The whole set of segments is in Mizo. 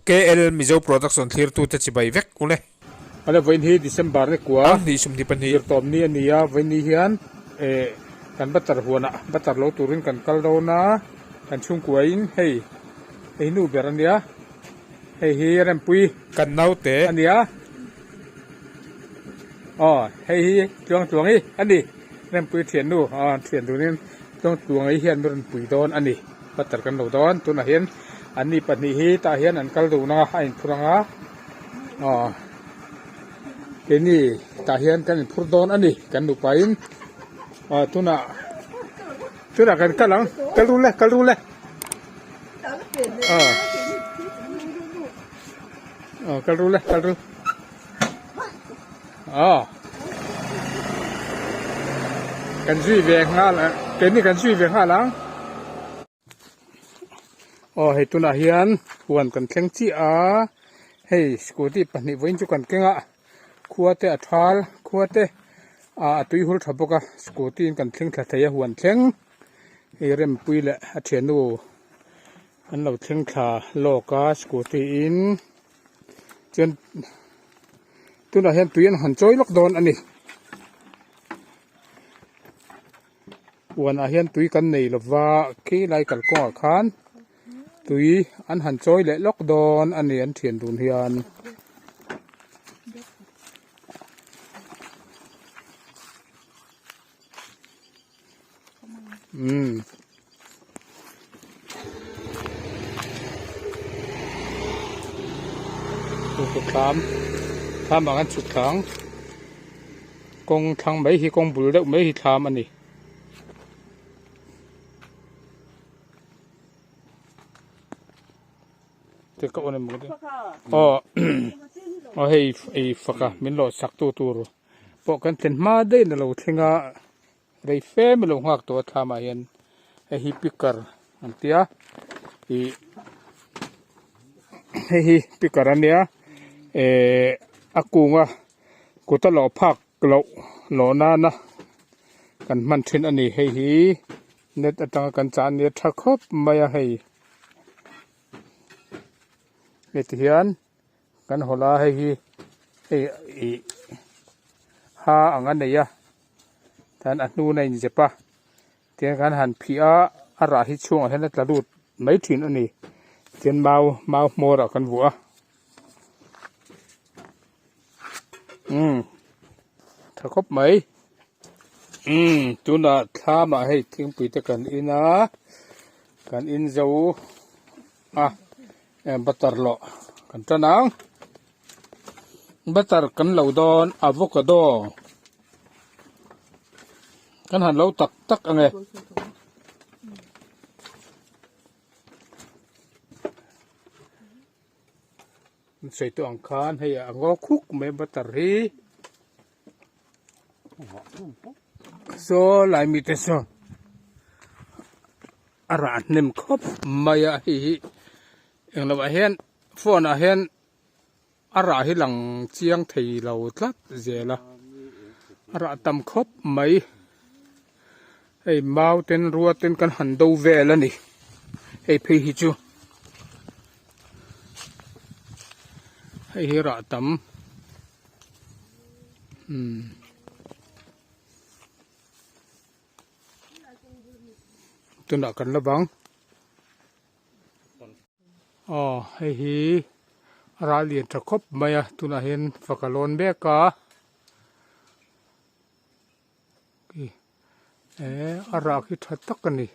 KL Mizo Production thlirtute chibai vek ule. Awle vawiin hi December ni kua Hnih 22. zirtawm ni a ni a, vawiin ni hian eh kan butter huanah butter lo turin kan kal dawn a, kan chhungkuain hei hei nu ber a nia, hei hi Rempui Kan naute. a nia, aw hei hi Tluangtluangi a ni, Rempui thiannu aw thian turin Tluangtluangi hian min rawn pui dawn a ni. Butter kan lo dawn tunah hian anni pahnih hi tah hian an kal dun a a inphur ang a aw keini tah hian kan inphur dawn a ni kan nupain aw tunah tunah kan kal ang kal ru le kal ru le aw aw kal ru le kal ru aw kan zui ve nghal a keini kan zui ve nghal ang aw hei tunah hian huan kan thleng chiah a hei scooty pahnih vawiin chu kan keng a khua te a thal khua te ah a tui hul tha bawk a scooty in kan thleng thla thei a huan thleng hei rempui leh a thiannu an lo thleng thla lawk a scooty in. Chuan tunah hian tui an han chawi lawk dawn a ni. Huanah hian tui kan nei lova khi lai kalkawngah khan tui an han chawi leh lawk dawn a ni an thian dun hian. Umm. Thlam thlam ah khan chhuk thlang kawng thlang mai hi kawng bul deuh mai hi thlam a ni. Te ka on em aw aw hei ei faka min lawh sak tu tur pawh kan thlen hma daih in a lo thleng a. Rei fem a lo nghak tawh a thlam ah hian hei hi picker an tia ih hei hi picker a nia ehh a kung a kut a lawh phak loh lawh nana kan hman thin a ni hei hi net atanga kan chah a nia tha khawp mai a hei hei ti hian. Kan hawlh a hei hi hei ih ha ang a nei a chuan a hnun a inzep a tiang khan han phih a a rah hi chhungah hian a tla lut mai thin a ni chuan mau mau hmawr ah kan vuah a umm tha khawp mai umm tunah thlam ah hei thingpui te kan in a kan in zo a. Butter lawh kan tan ang butter kan lo dawn avocado kan han lo tak tak ang e. An sawi tawh ang khan hei a ngaw khuk mai butter hi saw lai mite saw. A rah hnem khawp mai a hei hi englo ah hian phone ah hian a rah hi lang chiang thei lo tlat zel a a rah tam khawp mai hei mau ten rua ten kan han do vel a ni hei phei hi chu hei hi rah tam umm. Tunah kan la bang aw hei hi a ral lian tha khawp mai a tunah hian fak a lawn mek a eh a rah khi tha tak a ni.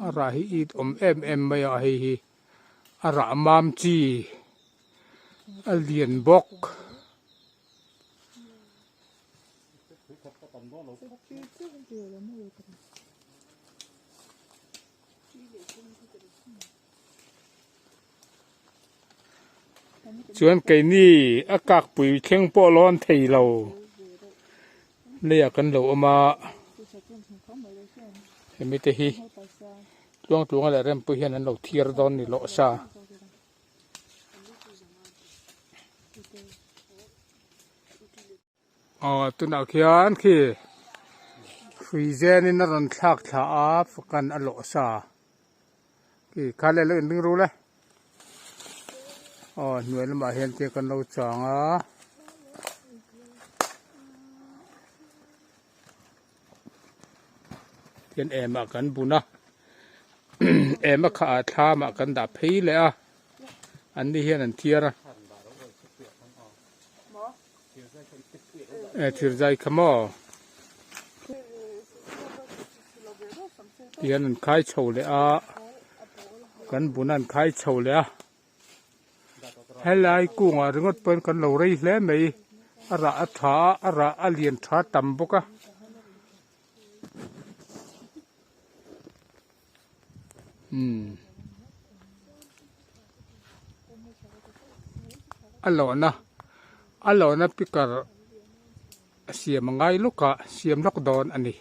A rah hi it awm em em mai a hei hi a rah mam chi a lian bawk. Chuan keini a kakpui thleng pawh lawn thei lo. Leiah kan lo awm a, hemi te hi tluang tluanga leh rempui hian an lo thiar dawn ni lawh sa. Aw tunah khian khi. Hrui zenin a rawn thlak thla a fakan a lawh sa khi kha leh lo inring rul e aw hnuai lamah hian te kan lo chang a. Tihian emah kan bun a em a khah ah thlam ah kan dah phei leh a an ni hian an thiar a e thir zai kha maw tihian an khai chho leh a kan bun a an khai chho leh a. Helai kungah ringawt pawhin kan lo rei hle mai a rah a tha a a rah a lian tha tam bawk a. Umm a lawhna a lawhna picker siam a ngai lawk a siam lawk dawn a ni.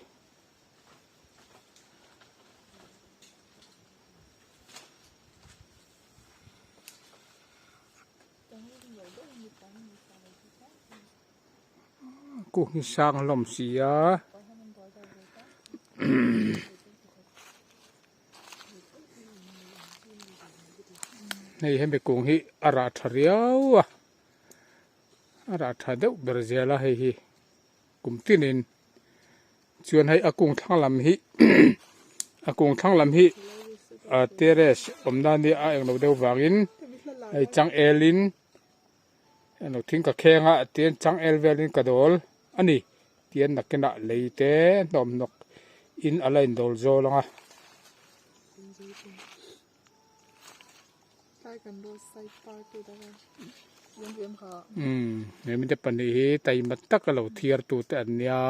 Kung hi sang hlawm si a hei hemi kung hi a rah tha riau a a rah tha deuh ber zel a hei hi kum tinin. Chuan hei a kung thlang lam hi a kung thlang lam hi ah terrace awmna ania a englo deuh vangin hei changelin englo thing ka kheng a tian changel velin ka dawl a ni tian nakinah lei te hnawm hnawk in a la indawl zawl ang a. Umm he mite pahnih hi taima taka lo thiar tute an nia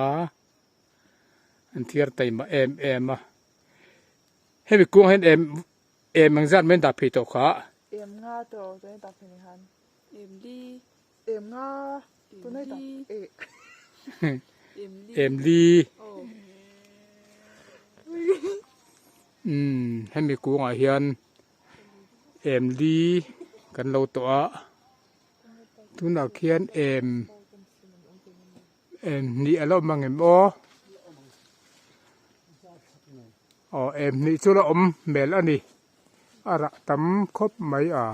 an thiar taima em em a hemi kung hian em em ang zat mai an dah phei tawh kha. Em nga tawh tuna dah phei ni khan em li em nga tuna dah e em li umm hemi kungah hian em li kan lo tawh a tunah khian em em hnih a la awm ang em aw aw em hnih chu la awm hmel a ni a rah tam khawp mai a.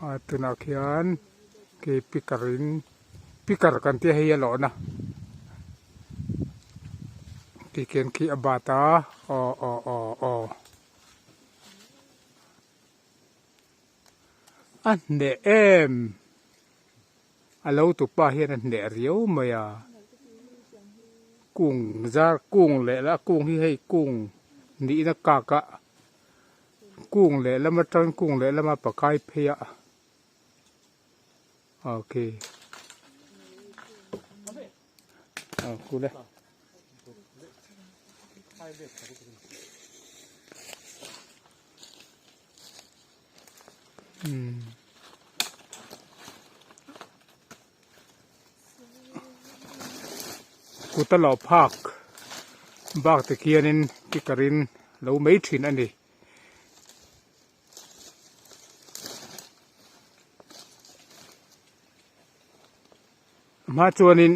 A tunah khian khi picker in picker kan tih hei a lawhna ti khian khi a bat a aw aw aw aw a hneh em a lo tupa hian a hneh riau mai a kung zar kung leh la kung hi hei kung nihna kak a. Kung leh lam atang kung leh lama pakai phei a okay ah kule umm kut a lo phak bak te khianin kikarin lo mai thin a ni. A hma chuanin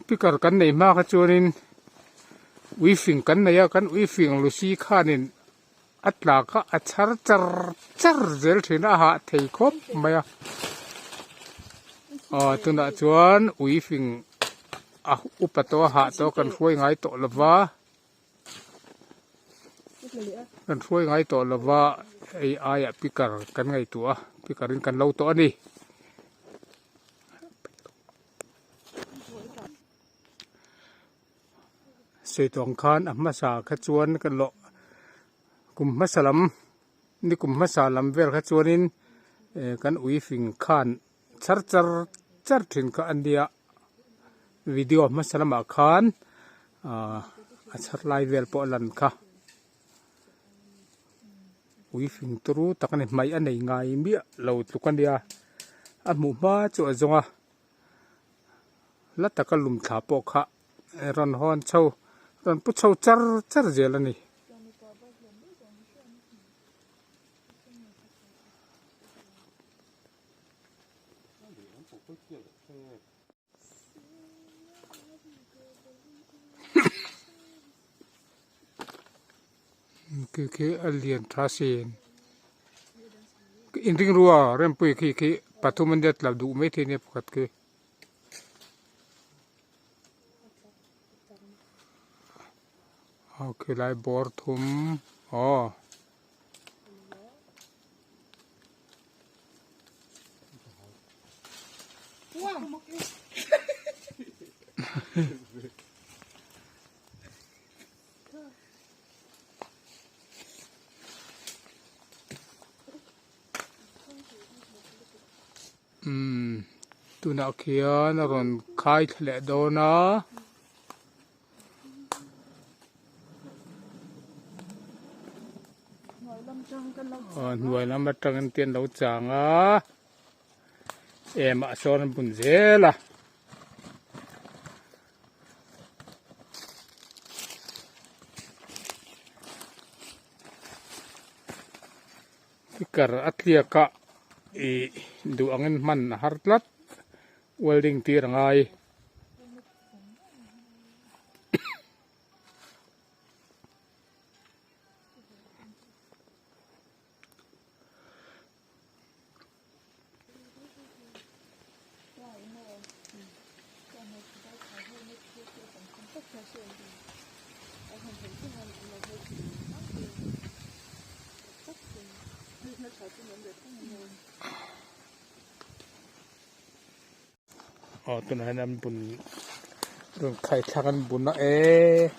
picker kan nei hma kha chuanin ui fing kan nei a kan ui fing lusi khanin a tla kha a chhar char char zel thin a a hah thei khawp mai a aw tunah chuan ui fing a upa tawh a hah tawh kan hruai ngai tawh lova. Kan hruai ngai tawh lova hei aiah picker kan ngaihtuah a picker in kan lo tawh a ni. Sawi tawng khan a hmasa kha chuan ka lawh kum hmasa lam ni kum hmasa lam vel kha chuanin eh kan ui fing khan char char char thin kha a nia video hmasa lamah khan ahh a chhar lai vel pawh a lan kha ui fing turu tak a ni hmaih a nei ngai miah lo tluk a nia a hmuh hma chu a zawng a la taka lum thla pawh kha rawn hawn chho rawn pu chho char char zel a ni. Khi khi a lian tha sin inring rua rempui khi khi pathum an nia tla duh maithei ania pakhat khi. Aw khilai bawr thum aw. Umm tunah khian a rawn khai thla leh dawn a. Aw hnuai lam atangin te an lo chang a emah sawn an bun zel a. Kar a tliak a ih duh angin hman a har tlat welding tir a ngai. Aw tunah hian an bun rawn khai thlak an bun a e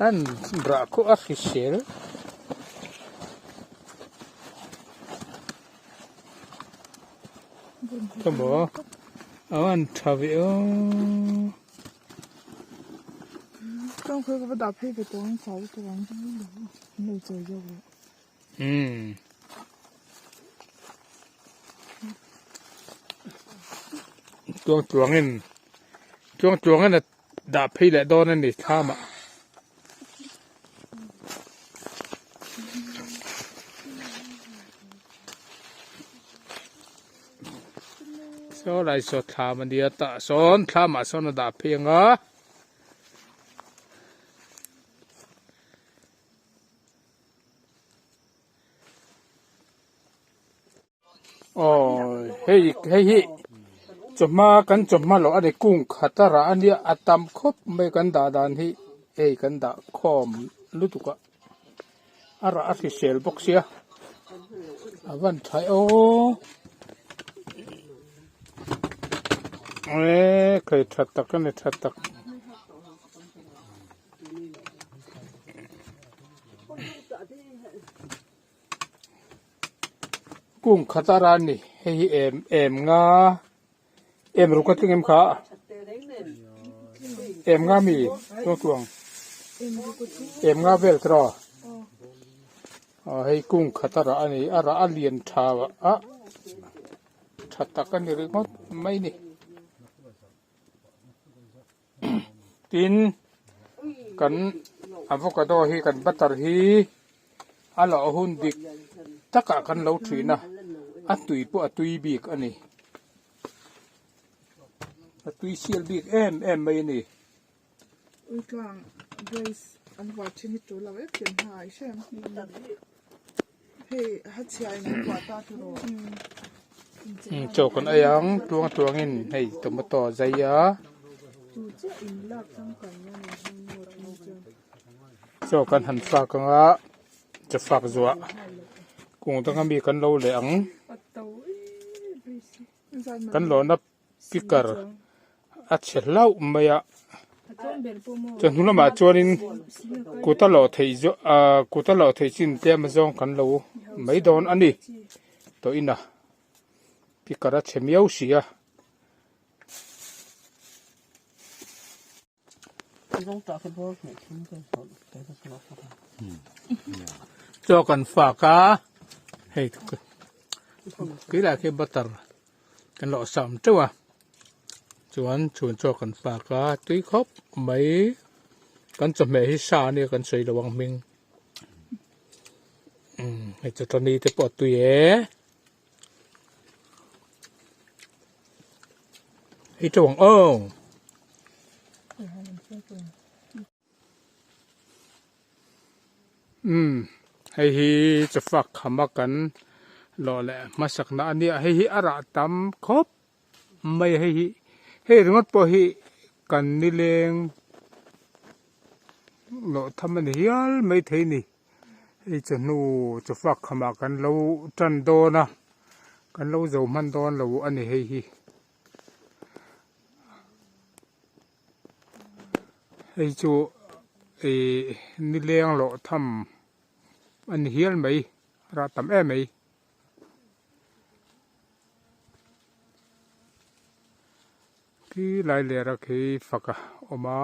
an rah khuh a hrisel. Khaw maw an tha ve aw. Umm. Tluang tluangin tluang tluangin a dah phei leh dawn a ni thlam ah. Saw lai saw thlam a nia tah sawn thlam ah sawn a dah phei ang a. Aw hei hei hi chawhma kan chawhma loh a ni kung khat a rah a nia a tam khawp mai kan dah dan hi hei kan dah khawm lutuk a a rah a hrisel bawk sia a van tha aw e khai tha tak a ni tha tak. Kung khat a ran ni hei hi em em nga em ruk a tling em kha em nga mi chuang chuang em nga vel tiraw aw hei kung khat a rah a ni a rah a lian tha a tha tak a ni ringawt mai a ni. Tin kan avocado hi kan butter hi a lawh hun dik takah kan lo thin a a tui pawh a tui bik a ni a tui sial bik em em mai a ni. Uitlang brace an vuah thin hi tul lo em em hna i hrem hei ha chhia in an vuah ta tiraw. Chaw kan ei ang tluang tluangin hei tomato a zai a. Chaw kan han fak ang a chaw fak zuah kung danga mi kan lo leh ang kan lawhna speaker a chhe hlauh mai a chawhnu lamah chuanin kut a lawh theih zawh ahh kut a lawh theih chin tlem azawng kan lo mai dawn a ni tawh in a speaker a chhe miau si a. Chaw kan fak a hei keilai khi butter kan lawh sam teuh a chuan chhun chaw kan fak a tui khawp mai kan chawhmeh hi sa ania kan sawi lo ang hming umm hei chutani te pawh a tui e. Ei teuh ang aw. Umm hei hi chawfak khama kan lawh leh hmasakna a nia hei hi a rah tam khawp mai a hei hi hei ringawt pawh hi kan nileng lawh tham a ni hial maithei a ni hei chawhnu chawfak khamah kan lo tan dawn a kan lo zo hman dawn lo a ni hei hi. Hei chu ih nileng lawh tham a ni hial mai rah tam em mai. Khi lai leh rak hi fak a awm a.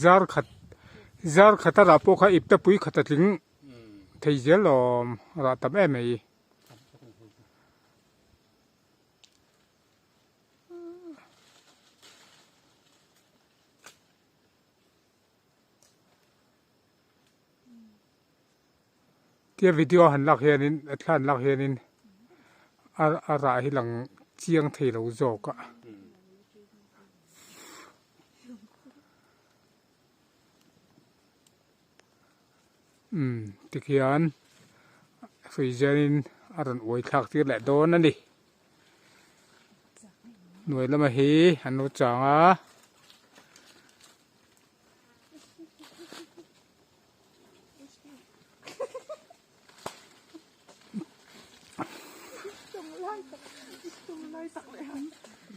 Zar khat zar khat a rah pawh kha ipte pui khat a tling thei zel lawm rah tam em mai. Tia video han lak hianin a thla an lak hianin a a rah hi lang chiang thei lo zawk a. Umm tikhian hrui zianin a rawn uai thlak tir leh dawn a ni. Hnuai lama hi an lo chang a.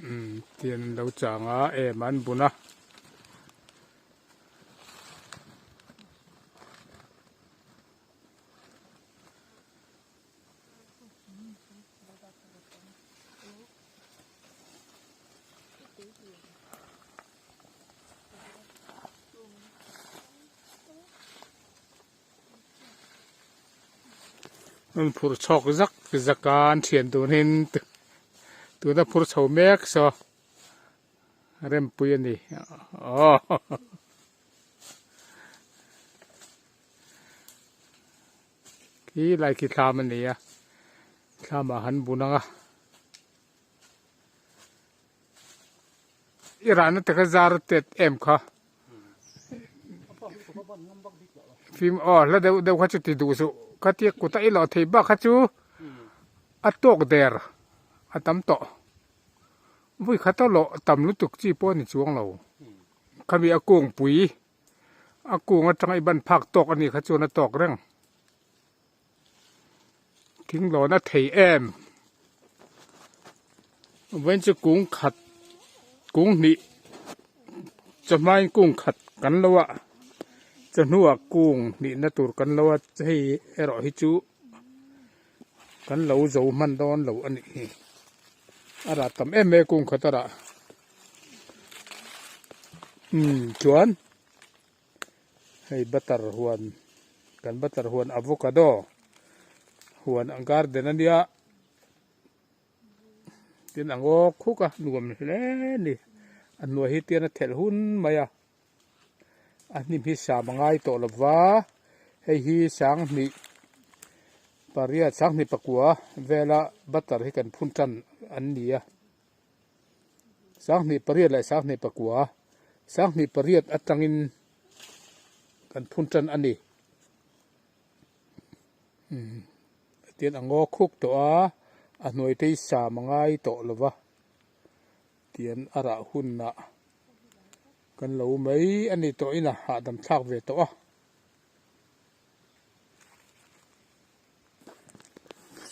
Umm tian an lo chang a em an bun a. An phur chhawk zak zak a an thian tunin tuna phur chho mek saw rempui a ni aw. Khi lai khi thlam a ni a thlamah han bun ang a. I rahna te kha zar tet em kha fim aw hla deuh deuh kha chu ti duh suh khatia kut a i lawh thei bak kha chu a tawk der a tam tawh vawi khat a lawh tam lutuk chi pawh a ni chuang lo khami a kungpui a kung atanga i ban phak tawk a nih kha chuan a tawk reng. Thing lawn a thei em vawiin chu kung khat kung hnih chawhmain kung khat kan lo a chawhnuah kung hnihna tur kan lo a hei erawh hi chu kan lo zo hman dawn lo a nih hi a rah tam em mai a kung khat a rah umm chuan. Hei butter huan kan butter huan avocado huan ang garden a nia tin a ngawk khuk a nuam hle a ni a hnuai hi tian a thelh hun mai a a hnim hi sam a ngai tawh lo va hei hi sanghnih pariat sanghnih pakua vela butter hi kan phun tan an ni a. Sanghnih pariat leh sanghnih pakua, sanghnih pariat atangin kan phun tan a ni. Umm tian a ngaw khuk tawh a, a hnuai te hi sam a ngai tawh lo va, tian a rah hunah kan lo mai a ni tawh in a hahdam thlak ve tawh a.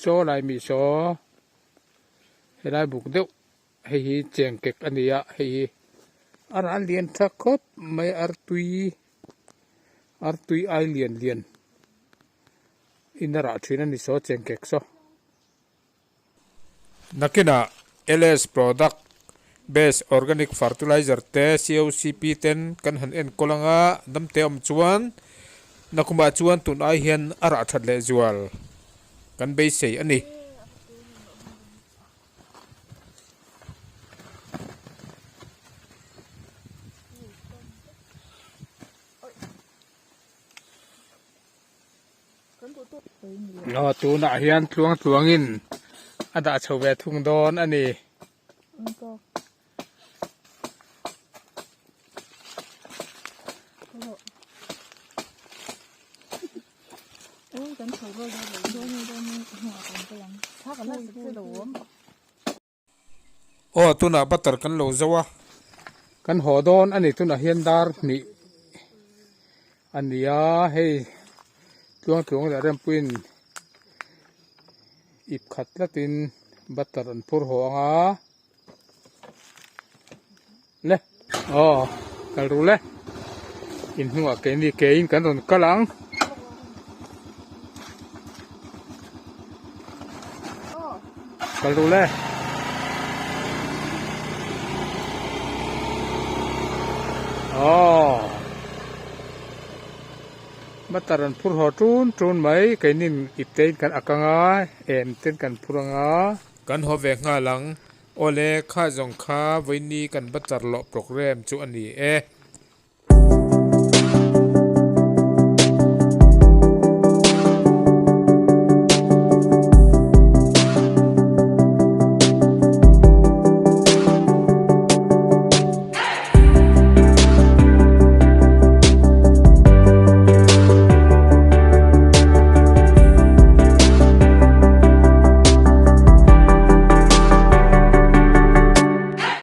Saw lai mi saw helai buk deuh hei hi cheng kek a ni a hei hi a ral lian tha khawp mai artui artui ai lian lian in a rah thin a ni saw cheng kek saw. Nakinah LS product base organic fertilizer te COCP ten kan han enkawl anga damte awm chuan nakumah chuan tun ai hian a rah that leh zual kan beisei a ni. Aw tunah hian tluang tluangin a dah chho ve thung dawn a ni. Aw tunah butter kan lo zo a. Kan haw dawn a ni tunah hian dar hnih a ni a hei tluang tluang leh rempuiin ip khat tlatin butter an phur haw ang a le aw kal ru le inhnungah keini keiin kan rawn kal ang. Kal ru le. Aw. Butter an phur haw tun tun mai keinin iptein kan ak anga em ten kan phur anga. Kan haw ve nghal ang. Awle kha zawng kha vawiini kan butter lawh programme chu a ni e.